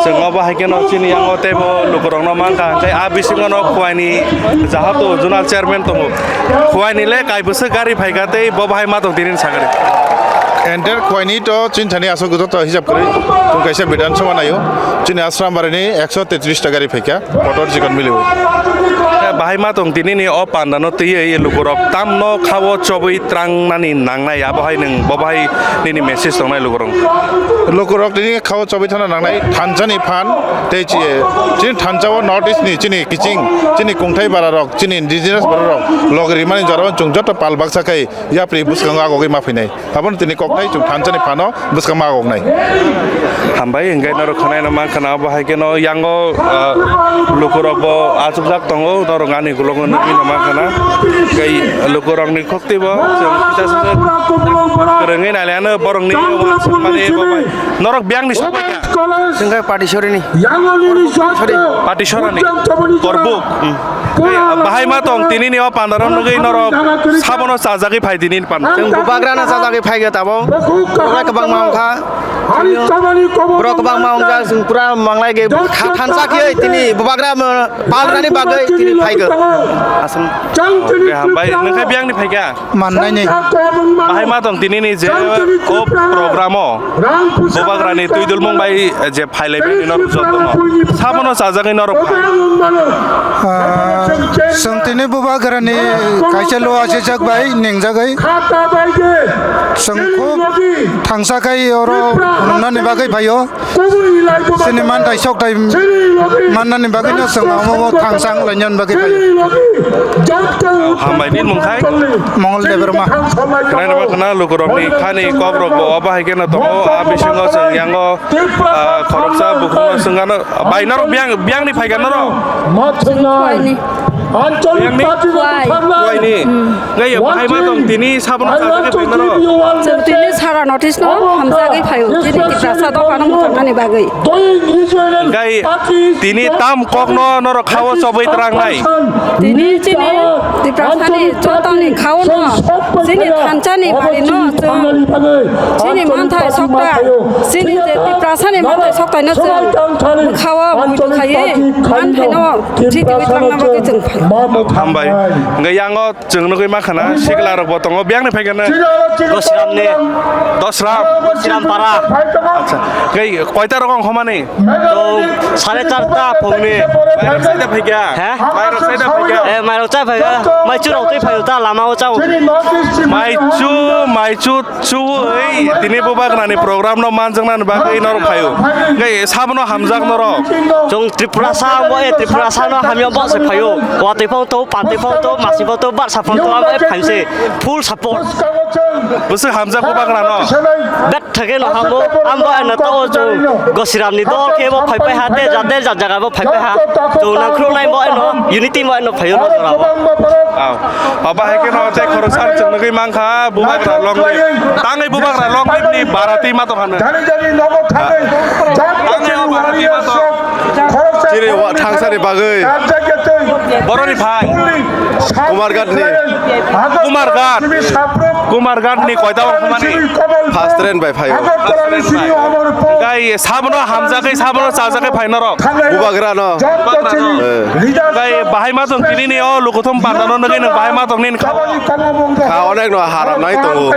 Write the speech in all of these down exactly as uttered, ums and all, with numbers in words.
Obo hai kheno chini yango teibo lukurokno mankha, hwnkhe a bisingono Khowai ni jahato zonal chairman tongo. Khowai ni le kaibwswk gari phaikha tei bo bahai ma tong tini sakani. Enter Khowai ni to chini thani aswk joto hisab kwrwi. Chwng kaisa Bidhan Sabha naio. Chini Asrambari ni ekso tetris ta gari phaikha. Kotor chikon miliwi. Eh, bahai ma tong tini ni o panda no twiwi lukurok tamno khao chobwi trangnani nangnai, abo hai nwng bo bahai nini message tongnai lukurok. Lukurok tini khao chobwi thana nangnai thansa ni phan tei chi-, chini thansa o North East ni chini kiching, chini kungthai bara rok, chini indigenous bara rok log rimani jora o chwng joto pal baksa khai yapri bwskango agogwi ma phainai. Abono tini koknai chwng thansa ni phano bwskang ma koknai. Hambai, hwnkhe norok khwnaino mankha na, bo hai kheno yango, ah, lukurokbo achukjak tongo, norok ani ukulokno nukgwino mankha na. Tei lukurokni khuktibo chwng kisa swk kwrwngwi nailiano borokni uansukmani bo bai. Norok biyangni sabaikha? Chwngkhe Patisorini. Patisorani. Korbuk. Hmm. Bahai ma tong tini ni o pandaro nugwi norok sabono chajagwi phai tini ni panda. Chwng bubagrano chajagwi phaigo tabuk. Borok kwbangma wngkha. Borok kwbangma wngjak, chwng pura manglai ge kha thansa khe tini bubagra palrani bagwi tini phaigo. Aswk. Oke, hambai. Nwng khe biyangni phaikha? Mannaini. Bahai ma tong tini ni je o program o bubagrani twi dulmung bai je phailai bai norok jotono sabono chajagwi norok phai. Ah, chwng tini bubagrani kaisa lo asijak bai ningjagwi. Chwng khub thangsa khai oro nungnani bagwi phaio. Chini manthai sokthai mannani bagwino chwng omo thangsa wng lainani bagwi phaio. Hambai, nini mung khai? Mongol Debbarma. Khwnai rwma khwna lukurokni khani kokrokbo obo hai kheno tongo. A bisingo chwng yango, ah, khoroksa bukhukno swngano. Bai, norok biyang, biyangni phaikha norok? Biyangni? Khowai. Khowai ni. Ngai ya, bahai ma tong tini sabono chajagwi phai norok? Chwng tini sara notice no hamjagwi phaio, chini Tiprasa dophano mwthangmani bagwi. Ngai tini tam kokno norok khao chobwi trangnai? Tini chini Tiprasani jotoni khao no, chini thansani bari no chwng, chini manthai sokta, chini je Tiprasani manthai soktai no chwng khao muitu khaiwi manthai no thwi twiwi twlangna bagwi chwng phaio. Hambai. Ngai yango Chwng nugwi mankha na, sikla rok bo tongo, biyang ni phaikha na? Gosiram ni. Dosram? Gosiram para. Acha. Kai, koita rok ong homani? To, sare charta phungni. Mairok saida phaikha? He? Mairok saida phaikha? Eh, mairok chai phaikha. Maichu rok twi phaikha ta, lama o chao. Maichu, maichu. Chuwi tini bubagrani program no manjaknani bagwi norok phaio. Hwnkhe sabono hamjak norok. Chwng Tripurasa, amo e Tripurasa no hamya bo se phaio. Watwi phang to, pantwi phang to, masi phang to, barsa phang to, amo e phaimse. Full support. Bwswk hamjak bubagrano. Bet thake no hambo, ambo ano to o chwng Gosiram ni dol khe bo phaipai ha, te jat, te jat jaga bo phaipai ha. Chwng nangkhruklai bo ano, unity bo ano phaio no jora bo. Aw. Abo hai kheno tei khoroksa chwng nugwi mankha, bubagra long live. Tangwi bubagra long live ni bara twi ma tong hano. Tangwi o bara twi ma tong. Chini wa-, thangsani bagwi. Boroni phai. Kumarghat ni. Kumarghat. Kumarghat ni koita ong khumani. First train bai phaio. Gai sabono hamjagwi, sabono chajagwi phai norok. Bubagra no. Bubagra no. Eh. Gai bahai ma tong tini ni o lukuthum panda no nugwi nung bahai ma tong nini kha. Kha onek no haram nai tongo.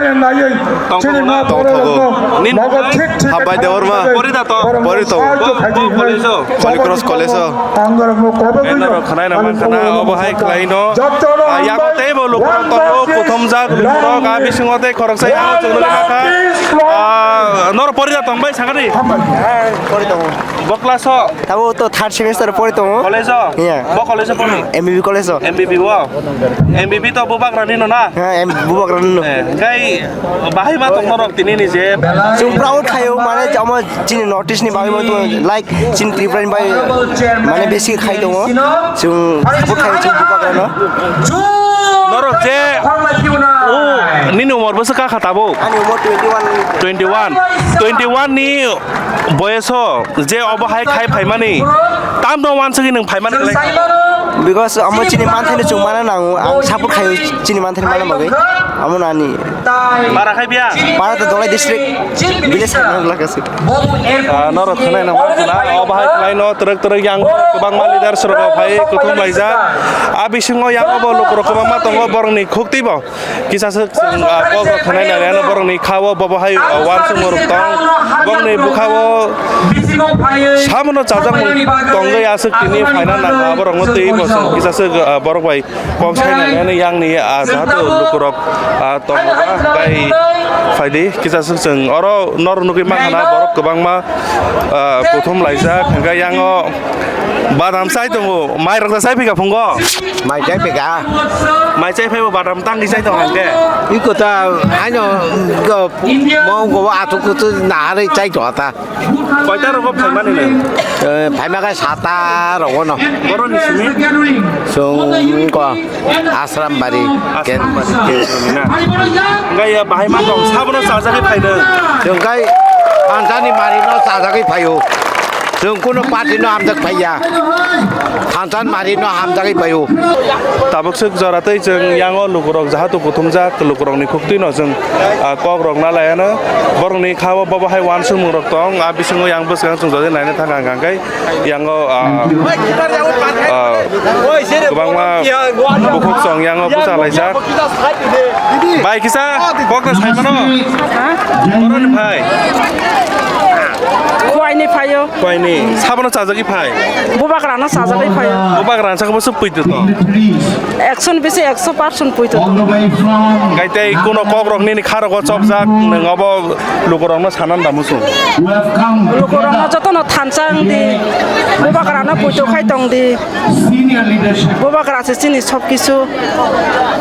Tong tongo na? Tong tongo. Nin hambai Debbarma. Pori da to. Pori tongo. Bo, bo college o. Holy Cross College o. Norok khwnai na mankha na, obo hai khlai no. Ah, yago tei bo lukurok tongo, kuthumjak lukurok, ah, bisingo tei khoroksa yago chwng nugwi mankha. Ah, norok pori da tong bai sakani? Bo class o? Tabo to third semester pori tongo. College o? Yeah. Bo college o pori? M B B college o. M B B o? M B B to bubagrani no na? Ha, em, bubagrani no. Eh, kai bahai ma tong norok tini ni je. Chwng proud khayo, mane, jamo chini North East ni bagwi bo to, like, chini Tripura ni bagwi, mane, besi khai tongo. Chwng support khayo chini bubagrano. Norok je, o, nini umor bwswk kha kha tabuk? Ani umor twenty one. Twenty one. Twenty one ni boyoso je obo hai khai phaimani, tamno wansugwi nwng phaimani khlai kha? Because amo chini manthai no chwng mana nango, ang support khayo chini manthai mana bagwi. Amo nani. Para khai biya? Para to Dholai district, village khai mana lakasi. Ah, norok khwnai nang ma khna, o bahai khwlai no twrwk twrwk yang kwbangma leaders rok phai kuthum laijak. A bisingo yang bo lukurok kwbangma tongo borokni khukti bo. Kisa swk chwng, ah, kok rok khwnai nai ano borokni kha o bobo hai, ah, uansukmung rok tong. Bongni bwkha o sabono chajakmung tongwi aswk tini phaina nang borokno twi bo chwng kisa swk, ah, borok bai kok sai nai ano yang ni, ah, jahato lukurok, ah, tongo ba bai phaidi kisa swk chwng oro norok nugwi mankha na borok kwbangma, ah, kuthum laijak hwnkhe yang o badam chai tongo mai rok da chai phika phungo. Mai chai pega. Mai chai phaibo badam tangwi chai tong hangke. Iko ta haino go mo go atuk kutu nahari chai to ta. Koita rogo phaimani le? Eh, phaima kai sata rogo no. Boroni simi? Sung ko Asram Bari. Asram Bari. Ken. Ken na. Enggak ya bahai ma tong sabono sajagwi phaidong. Sung kai Thansani mari no sajagwi phaio. Chwng kuno party no hamjak phaiya. Thansan mari no hamjagwi phaio. Tabuk swk jora tei chwng yango lukurok jahato kuthumjak lukurokni khuktwi no chwng, ah, kok rok na laiano. Borokni kha o bobo hai uansukmung rok tong, a bisingo yang bwskang chwng jodi naina thang hang hang khe yango, ah, ah, kwbangma bukhuk chwng yango bwsa laijak. Bai kisa kok no sai mano. Ha? Boroni phai. Khuaini phaio. Khuaini. Sabono chajagwi phai. Bubagrano chajagwi phaio. Bubagrano sakbo swk puitu to. Action bisi ekso percent puitu to. Gai tei kuno kok rok nini kha rogo chopjak, nwng obo lukurokno sanan da muchung. Lukurokno jotono thansa wng di. Bubagrano puitu khai tong di. Bubagra se chini sob kisu.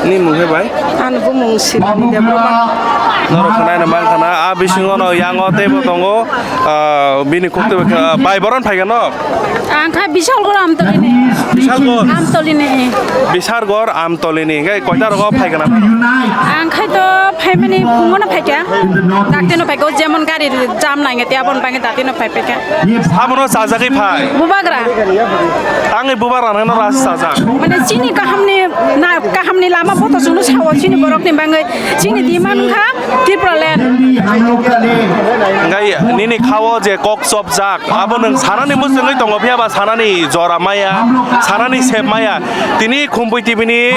Ni mung khe bai? Ani bumung Sibani Debbarma. Norok khwnai no mang khana, a bisingo no yango teibo tongo, ah, bini khuk teibo kha, bai boron phai gano? Ang kha Bishalgor Amtolini. Bishalgor? Amtolini. Bishalgor Amtolini, hingke koita rogo phai gana? Ang khai to phaimani phungono phaikha. Daktino phaikha, jemon gari jam nange te abon bange daktino phai phaikha. Abono chajagwi phai. Bubagra. Tangwi bubagra nang no ras chajak. Mane chini kahamni na, kahamni lama boto chwngno sao chini borokni bangwi chini demand wngkha Tipraland. Ngai nini khao je kok chopjak abo nwng sanani muchungwi tongo phiya ba sanani jora maya sanani sep maya tini Khumpui T V ni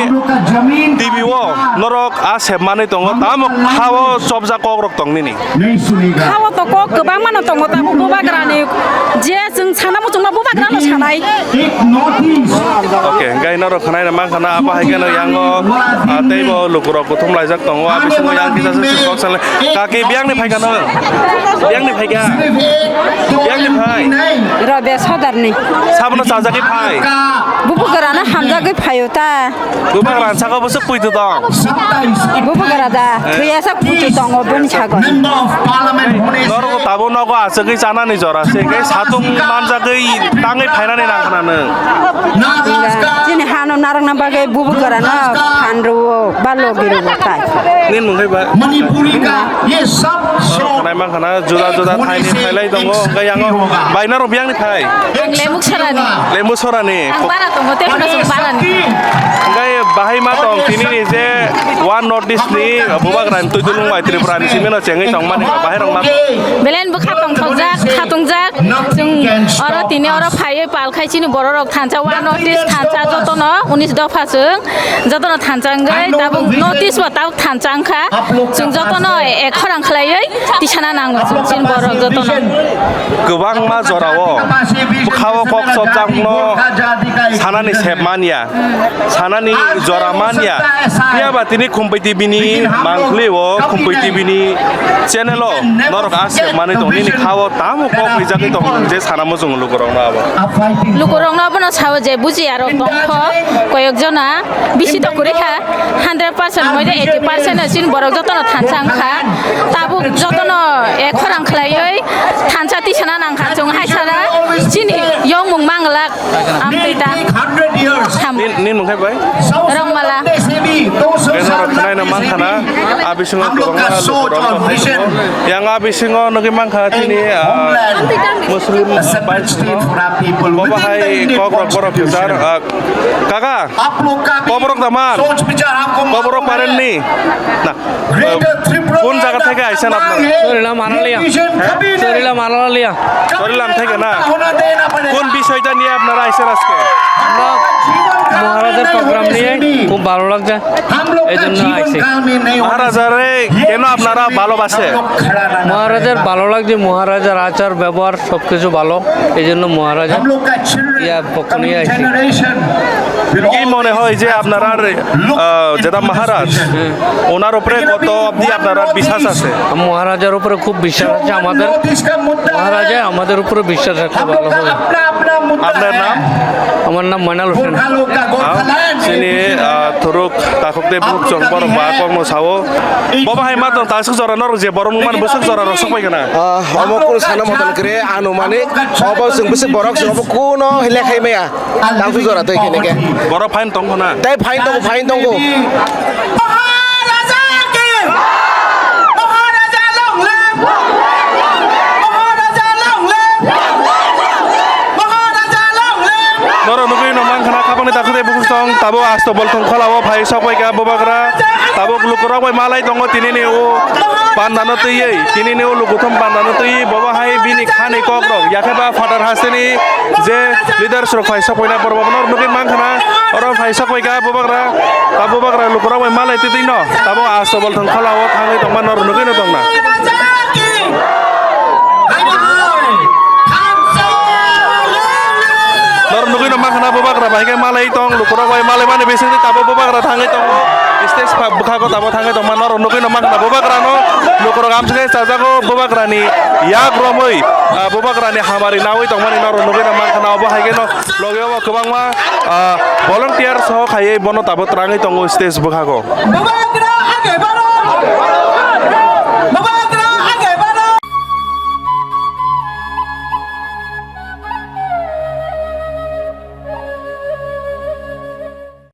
T V o norok a sep manwi tongo tamo khao chopjak kok rok tong nini. Khao to kok kwbangma no tongo, tabuk bubagrani je chwng sana muchungma bubagrano sanai. Oke, hingke norok khwnai rwma khana abo hai kheno yango, ah, teibo lukurok kuthum laijak tongo, ah, bisingo yang kisa se kok sanle. Kaki biyangni phaikha no? Biyangni phaikha? Biyangni phai? Robe Sodarni. Sabono chajagwi phai? Bubagrano hamjagwi phaio ta. Bubagra saka bwswk puitu tong? Bubagra da, thwiyasak puitu tongo boni sago. Norok tabuk nogo aswkwi chanani jora se, hingke satung manjagwi tangwi phainani nang khna nwng. Chini hano narwkna bagwi bubagrano phan rwo ba logi rwo tai. Nini mung khe ba? Manipuri ka ye sab Norok khwnai mang khna juda juda thaini khailai tongo, hingke yango bai norok biyangni phai? Ang Lemuk Sorani. Lemuk Sorani. Ang bara tongo, tei phano chwng barani. Hingke bahai ma tong tini ni je One North East ni bubagrani twi dulung bai Tripura ni simi no chengwi tongmani bahai rok ma tong. Belen bwkha tongthokjak, khatungjak. Chwng oro tini oro phaiwi pal khai chini borok rok thansa One North East thansa jotono unis dopha chwng jotono thansa wngwi tabuk North East bo tabuk thansa wngkha. Chwng jotono ek khorang khlaiwi tisana nango chwng chini borok jotono. Kwbangma jorao bwkhao kok chopjakno sanani sep manya. Sanani jora manya. Phiya ba tini Khumpui T V ni mangkhli o, Khumpui T V ni channel o norok a sep manwi tong nini kha o tamo kok rijagwi tong je sana muchung lukurok no abo. Lukurok no abono sao je bujiya rok tong kho koyok jona bisi to kwrwi kha hundred percent moi de eighty percent no chini borok jotono thansa wng kha tabuk jotono ek khorang khlaiwi thansa tisana nang kha chwng hai sara chini Chongmung manglak, amtwi ta. Ham. Nin, nin mung hai bai? Rongmala. Khe norok khnaina mankha na, a bisingo kwbangma lukurok no hai tongo. Yang a bisingo nugwi mankha chini, ah, Muslim bai tongo. Bobo hai kokrok borok kwchar, ah, kaka, koborok da man? Koborok paren ni? Na. কোন জায়গা থেকে আইছেন আপনারা? Chorilam Araliya. হ্যাঁ? Chorilam Araliya. Chorilam থেকে না? কোন বিষয়টা নিয়ে আপনারা আইছেন আজকে? আমরা মহারাজার প্রোগ্রাম নিয়ে খুব ভালো লাগছে, এই জন্য আইছি। মহারাজারে কেন আপনারা ভালোবাসে? মহারাজার ভালো লাগছে, মহারাজার আচার ব্যবহার সবকিছু ভালো, এই জন্য মহারাজার ইয়া পক্ষ নিয়ে আইছি। কি মনে হয় যে আপনারা, আহ, যেটা মহারাজ, ওনার উপরে কত অবধি আপনারা বিশ্বাস আছে? মহারাজার উপরে খুব বিশ্বাস আছে আমাদের। মহারাজা আমাদের উপরে বিশ্বাস রাখতে ভালো হবে। আপনার নাম? আমার নাম ময়নাল Hossain. Chini, ah, thuruk takhuk tei bukhuk chwng borok ba kokno sao. Bobo hai ma tong tasuk jora norok je borok nukmani bwswk jora rok sokpai khna. Ah, omo kunu sana motan kwrwi anumanik. Obo chwng bwswk borok chwng obo kuno lekhai maya. Tangsu jora tei kene ke. Borok phain tong khna. Tei phain tongo, phain tongo. Maharaja ki! Maharaja long live! Maharaja long live! Maharaja long live! Norok nugwi no mankha na, khapangni takhuk tei bukhuk song, tabuk asto bolthong kholao phai sokbai kha bubagra, tabuk lukurok bai malai tongo tinini o pandano twiwi, tinini o lukuthum pandano twiwi, bobo hai bini khani kokrok, yakhe ba phatar hasteni je leaders rok phai sokbai na borok bono nugwi mankha na, oro phai sokbai kha bubagra, ta bubagra lukurok bai malai twi twi no, tabuk asto bolthong kholao thangwi tongma norok nugwi no tongna. Norok nugwi no mankha na bubagra bai khe malai tong, lukurok bai malai mani bisingtwi tabuk bubagra thangwi tongo. Stage pha-, bwkhago tabuk thangwi tongma norok nugwi no mankha na bubagra no, lukurok amswk khe chajago bubagra ni yak romwi, ah, bubagra ni hamari nawi tongmani norok nugwi no mankha na obo hai khe no logi o kwbangma, ah, volunteer soho khaiwi bono tabuk twrangwi tongo stage bwkhago.